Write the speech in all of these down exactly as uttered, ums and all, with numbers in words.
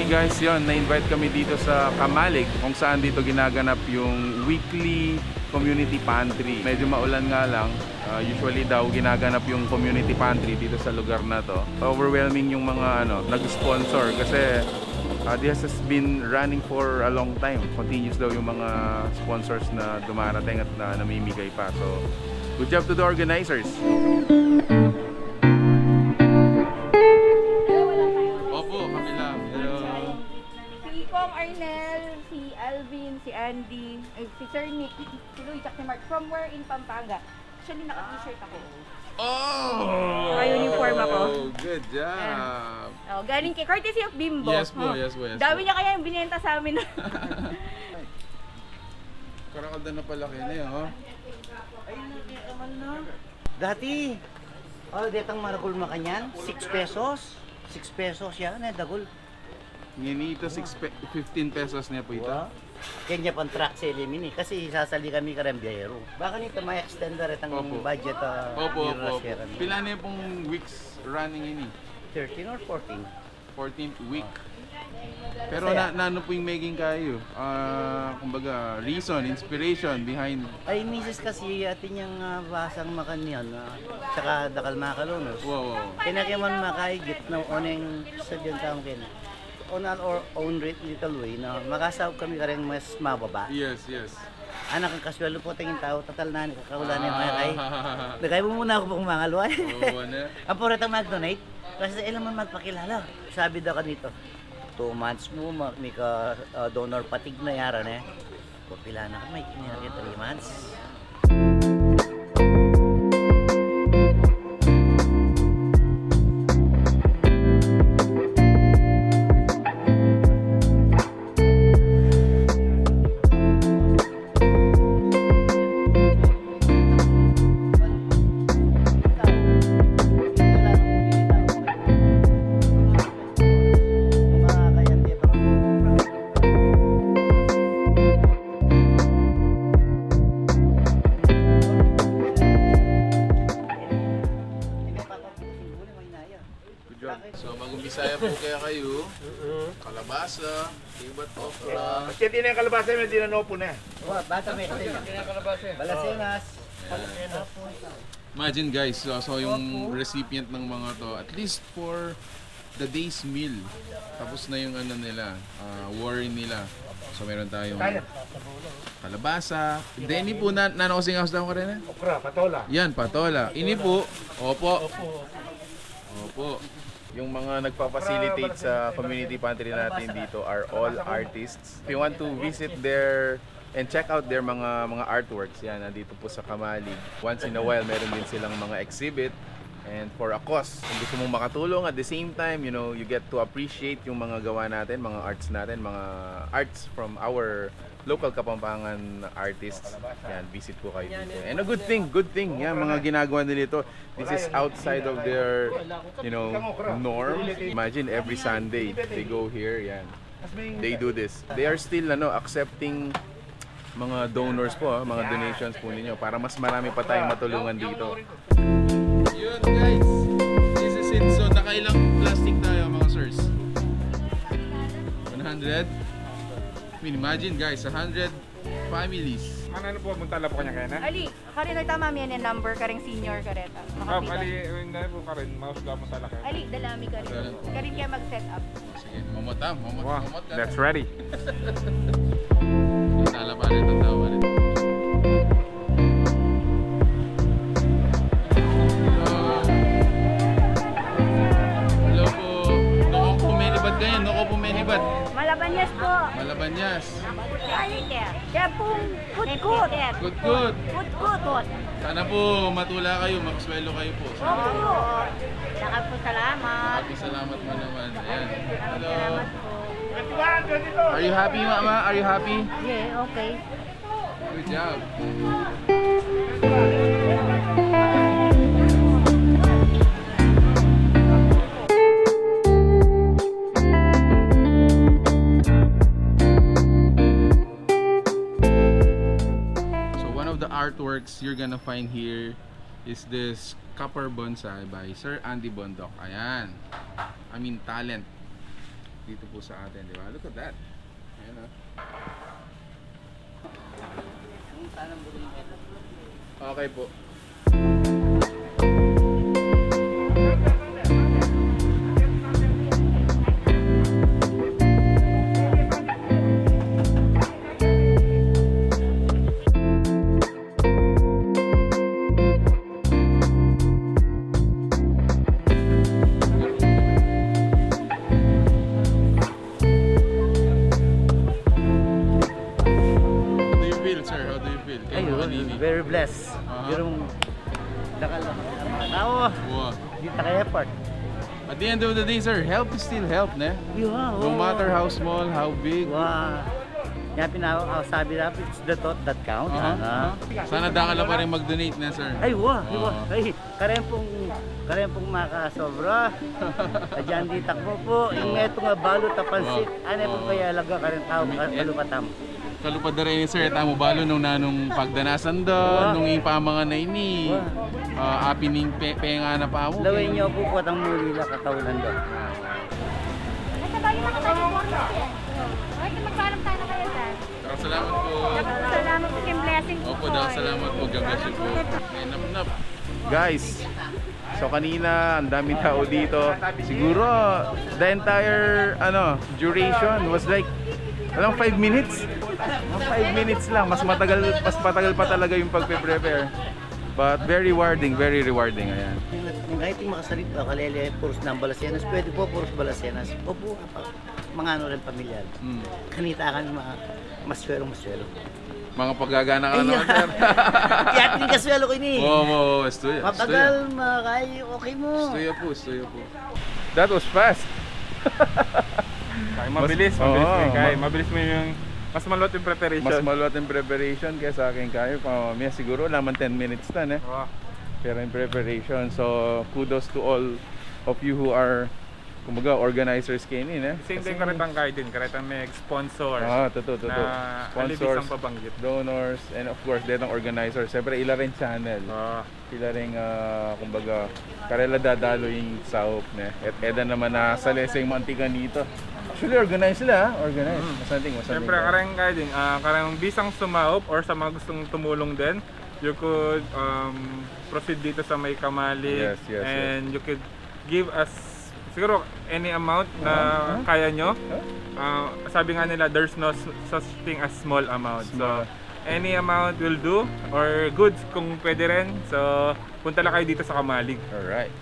Guys, yon, na-invite kami dito sa Kamalig, kung saan dito ginaganap yung weekly community pantry. Medyo maulan nga lang. Ah, usually daw ginaganap yung community pantry dito sa lugar na to. Overwhelming yung mga, ano, nag-sponsor kasi, ah, this has been running for a long time. Continuous daw yung mga sponsors na dumarating at na namimigay pa. So, good job to the organizers. Opo, kami lang. Hello. Si Kong Arnel, si Alvin, si Andy, ay, si Sir Nick, si Louie, tsaka si Mark. From where in Pampanga? Actually, naka-t-shirt ako. Oh! Naka-uniform ako. Good job. Oh, galing kay, courtesy of Bimbo. Yes po, oh, yes po, yes po. Dami niya kaya yung binenta sa amin. Karakaldan na pala kayo na yun, oh. Dati, oh, detang maragul makanyan, six pesos. Six pesos yan, eh, dagul. Ngeni ita, six pe-, fifteen pesos ne pu ita. Wow. Kanya pang truck seli ini, kasi sasali kami kareng biyahero. Baka nita ma-extend na retang budget, ah, opo, opo, opo. Pila ne pung weeks running ini? Thirteen or fourteen. Fourteenth week. Pero na, nanu pu ing meging kayu? Ah, kumbaga, reason, inspiration behind. Ay, misis kasi, atin yang, ah, basang makanyan, ah, tsaka dakal makalunus. Wow, wow, wow. Kaya ke man makaigit na oneng sabihan tamu kena. On our own ri-, little way, no? Makasaup kami kareng mas mababa. Yes, yes. Anak, ang kasweldo pu, tingin tau, tatal na, ni kakaulan na yung mga kay. Dagay mu muna aku pung mangaluan. Oo, ne? Ang pura tang mag-donate, kasi sa ilan man magpakilala. Sabi daw kanito, two months mu, ma-, mika, ah, donor fatigue na yara, ne? Pila na kami, kinira kaya three months. Good job. So, mag-umpisa ya pu kaya kayu. Kalabasa, ibat, okra. Kasi di na yung kalabasa, may di na nopo na. Wa, bata may kasi. Balasinas. Ayan. Imagine, guys, so, so yung recipient ng mga to, at least for the day's meal, tapos na yung ano nila, ah, worry nila. So meron tayong kalabasa. Then ini pu na, nanu kasi ing aus daw karena? Okra, patola. Yan, patola. Ini pu, opo. Opo. Yung mga nagpa-facilitate sa community pantry natin dito are all artists. If you want to visit their and check out their mga, mga artworks. Yan, nandito po sa Kamalig. Once in a while, meron din silang mga exhibit. And for a cause, kung gusto mong makatulong, at the same time, you know, you get to appreciate yung mga gawa natin, mga arts natin, mga arts from our local Kapampangan artists. Yan, visit po kayo dito. And a good thing, good thing. Yan, mga ginagawa nila ito. This is outside of their, you know, norm. Imagine, every Sunday, they go here. Yan. They do this. They are still, ano, accepting mga donors po, ah, mga donations po ninyo para mas marami pa tayong matulungan dito. Yun, guys. This is it. So, nakailang plastic tayo, mga sirs? One hundred? I mean, imagine, guys, a hundred families. Mana na po, munta la po kanya kaya na? Ali, karin na tama, may number, karing senior kareta. Ah, makapila. Ali, eh, hindi po karin, maus lang mo talaga. Ali, dalami karin. Dalami. Karin kaya mag-set up. Sige, mamot, ah, mamot, mamot ka. That's ready. Tala pa rin, tala pa rin. Hello po. Noko po, menibad kayo. Noko po, menibad. Malabanyas po. Malabanyas. Kaya pong kutkut. Kutkut. Kutkut. Sana po matula kayo, makaswelo kayo po. Sana po. Opo. Daghang po salamat. Maraming salamat mo naman. Ayan. Hello. Salamat po. Are you happy, Mama? Are you happy? Yeah, okay. Good job. So one of the artworks you're gonna find here is this copper bonsai by Sir Andy Bondoc. Ayan. I mean, talent. Dito po sa atin, di ba? Look at that. Ayan, oh. Okay po. How do you feel, sir? How do you feel? Ay, Kayo, well, kanini? Very blessed. Aha. Yung dakal na mga tao, Wow. Di taka effort. At the end of the day, sir, help is still help, ne? Yeah, No oo. matter how small, how big. Wa, ya pina, ah, sabi na, it's the thought that counts. Aha, Sana. aha. Sana dakal na pa rin mag-donate, ne, sir? Ay, wa, wa. Oo. Ay, karempong, karempong makasobra. Adyan di takbo po. Yung Oo. Meto nga balut a pansit. Oo. Ano po Oo. kaya alaga kareng tao, Umi-, ka-, eh, kalupatam? Kalupad da rin, sir, tamu balu nung nanung pagdanasan da, Wa. nung ing pamangan na ini, Wa. ah, apin ing pe-, penga na pa mu, Lawin king- nyo po po atang muli na kakaulan do. Nasa bayo na ka tayo po, Christian. Ay, magpaalam tayo na kayo, sir. Salamat po. Salamat po, king blessing po. Opo, dahil salamat po. God bless you po. May napnap. Guys, so kanina, ang daming tao dito. Siguro, the entire, ano, duration was like, alam, five minutes? Mga five minutes lang. Mas matagal, mas matagal pa talaga yung pagpe-prepare. But very rewarding, very rewarding. Ayan. Yung, yung kahit yung makasalit pa, kalele, puros ng balasenas. Pwede po, puros balasenas. Opo, apa, mga ano rin, pamilyal. Mm. Kanita kami mga maswero-maswero. Mga paggagana ka Ay, naman, sir. Kaya tingin kaswelo ko ini. Oo, oo, oo, estuya, Matagal, estuya. Makay, okay mo. Estuya po, estuya po. That was fast. Kaya mabilis, Mas, mabilis oo, mo yung kaya. ma- Mabilis mo yung, mas maluwat yung preparation. Mas maluwat yung preparation kaysa akin kaya. Pamamaya siguro, naman ten minutes na, ne? Oo. Pero yung preparation, so kudos to all of you who are, kumbaga, organizers kayni, ne? Same Kasi thing, karetang kayo din, karetang may sponsors Ah, totoo, totoo. na Sponsors, alibisang pabanggit. Donors, and of course, detang organizers. Siyempre, ila rin channel. Ah. Ila rin, ah, kumbaga, karela dadalo yung saup, ne? At eda naman na sa leseng mantika nito. Actually, organize sila, ha? Organize. Mm. Masanting, masanting Siyempre, ka. kareng kayo din, ah, kareng bisang sumaup or sa mga gustong tumulong din, you could, um, proceed dito sa may Kamalig Yes, yes, yes. and you could give us siguro any amount na Ah, ah. kaya nyo. Ah? Ah, sabi nga nila, there's no s- such thing as small amount. Small. So, any amount will do or goods kung pwede rin. So, punta lang kayo dito sa Kamalig. Alright.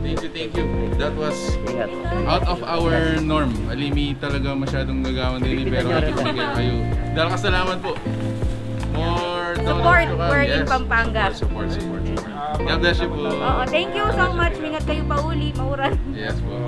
Thank you, thank you. That was Ingat. out of our norm. Alimi talaga masyadong gagawan din, Hindi pero na I think yun. bigay kayo. Dahil kasalamat po. More downloads Support, to come. we're in Yes. Pampanga. Support, support, support, support. God bless you po. Oo, thank you so much. Ingat kayo pauli, mauran. Yes po.